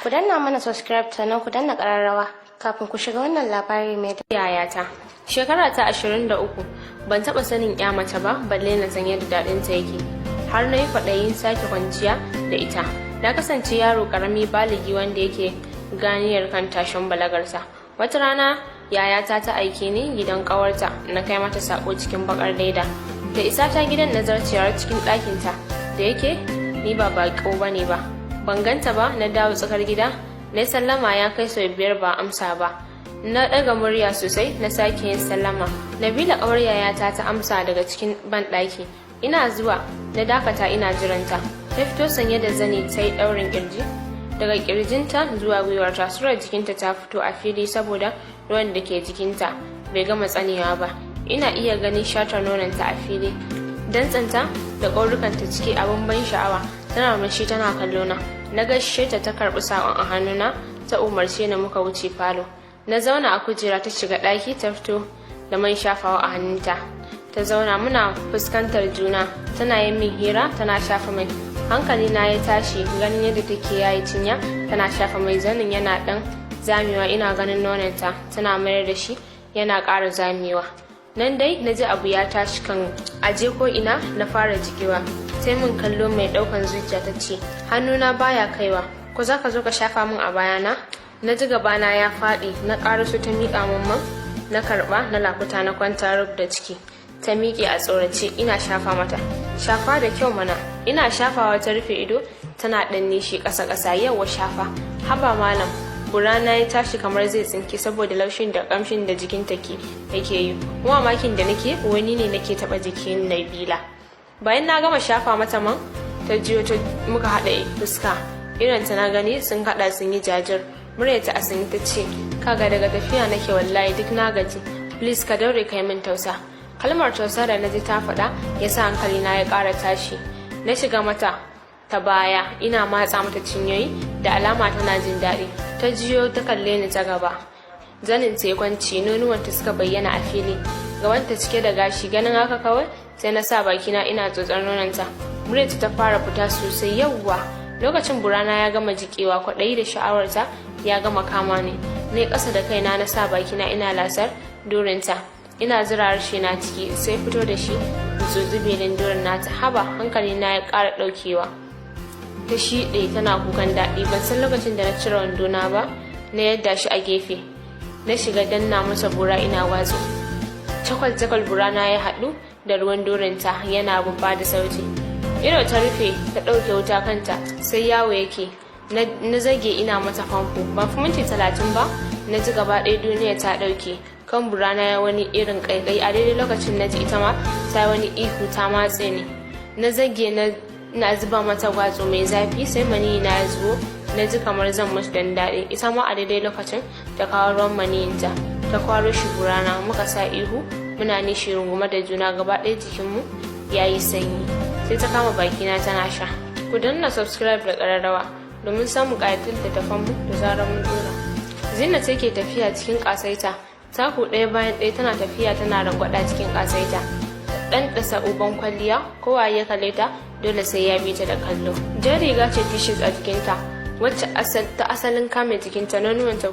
Ku danna mana subscribe, sannan ku danna ƙararrawa kafin ku shiga wannan labari mai Yayata. Shekara ta 23, ban taɓa sanin ya mace ba, balle na san yadda daɗinta yake. Har na yi kwaɗayin sake kwanciya da ita. Na kasance yaro ƙarami baligi wanda yake ganiyar kan tashin balagarsa. Wata rana yayata ta aike ni gidan ƙawarta na kai mata saƙo cikin baƙar leda. Da isa ta gidan, na zarcewar cikin ɗakinta, da yake ni ba baƙo ba ne ba. Ban ganta ba, na dawo tsakar gida, na sallama ya kai sau biyar ba amsa ba. Na ɗaga murya sosai na sake yin sallama. Nabila, ƙawar yayata, ta amsa daga cikin banɗaki. Ina zuwa, na dakata ina jiranta. Ta fito sanye da zani ta yi ɗaurin ƙirji. Daga ƙirjinta zuwa gwiwarta, surar jikinta ta fito a fili saboda ruwan da ke jikinta bai gama tsanewa ba. Ina iya ganin shatar nononta a fili. Dantsanta da ƙaurukanta ciki abin ban sha'awa. Tana murmushi tana kallona. Na gaishe ta, ta karɓi saƙon a hannuna, ta umarce ni muka wuce falo. Na zauna a kujera, ta shiga ɗaki, ta fito da man shafawa a hannunta. Ta zauna muna fuskantar juna, tana yin min hira tana shafa mai. Hankali na ya tashi ganin yadda take yayi cinya tana shafa mai, zanin yana ɗan zamewa, ina ganin nononta, tana mayar da shi yana ƙara zamewa. Nan dai na ji abu ya tashi kan aje ko ina, na fara jikewa. Sai mun kallo mai ɗaukan zuciya ta ce, "Hannuna baya kaiwa, ko za ka zo ka shafa min a bayana?" Na ji gabana ya faɗi, na ƙaraso, ta miƙa min man, na karɓa, na lakuta, na kwanta rub da ciki. Ta miƙe a tsorace ina shafa mata. "Shafa da kyau mana." Ina shafawa ta rufe ido tana ɗan nishi ƙasa ƙasa. "Yawa, shafa." Haba malam, burana ya tashi kamar zai tsinke saboda laushin da kamshin da jikinta ke yake yi. Mamakin da nake wani ne nake taba jikin Nabila. Bayan na gama shafa mata man, ta jiyo ta muka haɗa fuska. Irin ta na gani sun haɗa sun yi jajir. Muryarta a sanyi ta ce, "Kaga, daga tafiya nake, wallahi duk na gaji. Please ka daure kai min tausa." Kalmar tausa da naji ta faɗa ya sa hankali na ya ƙara tashi. Na shiga mata ta baya ina matsa mata cinyoyi, da alama tana jin daɗi. Ta jiyo ta kalle ni ta gaba. Zanin ta kwanci, nonuwanta suka bayyana a fili, gabanta cike da gashi. Ganin haka kawai sai na sa bakina ina tsotsar nononta. Muryarta ta fara fita sosai, "Yawwa." Lokacin burana ya gama jikewa, kwaɗayi da sha'awarta ya gama kama ni. Na ƙasa da kaina, na sa bakina ina lasar durinta, ina zura harshe na ciki, sai fito da shi tsotsi belin durin nata. Haba, hankali na ya ƙara ɗaukewa. Ta shiɗe tana kukan daɗi. Ban san lokacin da na cire wandona ba, na yadda shi a gefe, na shiga danna masa bura ina watsu cakwal cakwal. Burana ya haɗu da ruwan durinta yana babba da sauti. Ido ta rufe ta ɗauke wuta kanta sai yawo yake. Na zage ina mata famfo. Ban fi minti 30 ba na ji gaba ɗaya duniya ta ɗauke kan burana ya wani irin ƙaiƙayi. A daidai lokacin na ji ita ma ta wani ihu, ta matse ni. Na zage na zuba mata gwatso mai zafi, sai maniyi na ya zubo. Na ji kamar zan mutu dan daɗi. Ita ma a daidai lokacin ta kawo ruwan maniyinta ta kwaro shi burana. Muka sa ihu muna nishi rungume da juna, gaba ɗaya jikinmu ya yi sanyi. Sai ta kama bakina tana sha. Ku danna subscribe da ƙararrawa domin samun ƙayatar littattafanmu da zarar mun dora. Zina ce ke tafiya cikin ƙasaita, taku ɗaya bayan ɗaya, tana tafiya tana rangwada cikin ƙasaita. Ɗan ɗasa uban kwalliya, kowa ya kalle ta dole sai ya bi ta da kallo. Jan riga ce t-shirt a jikinta wacce ta asalin kame jikinta, nonuwanta.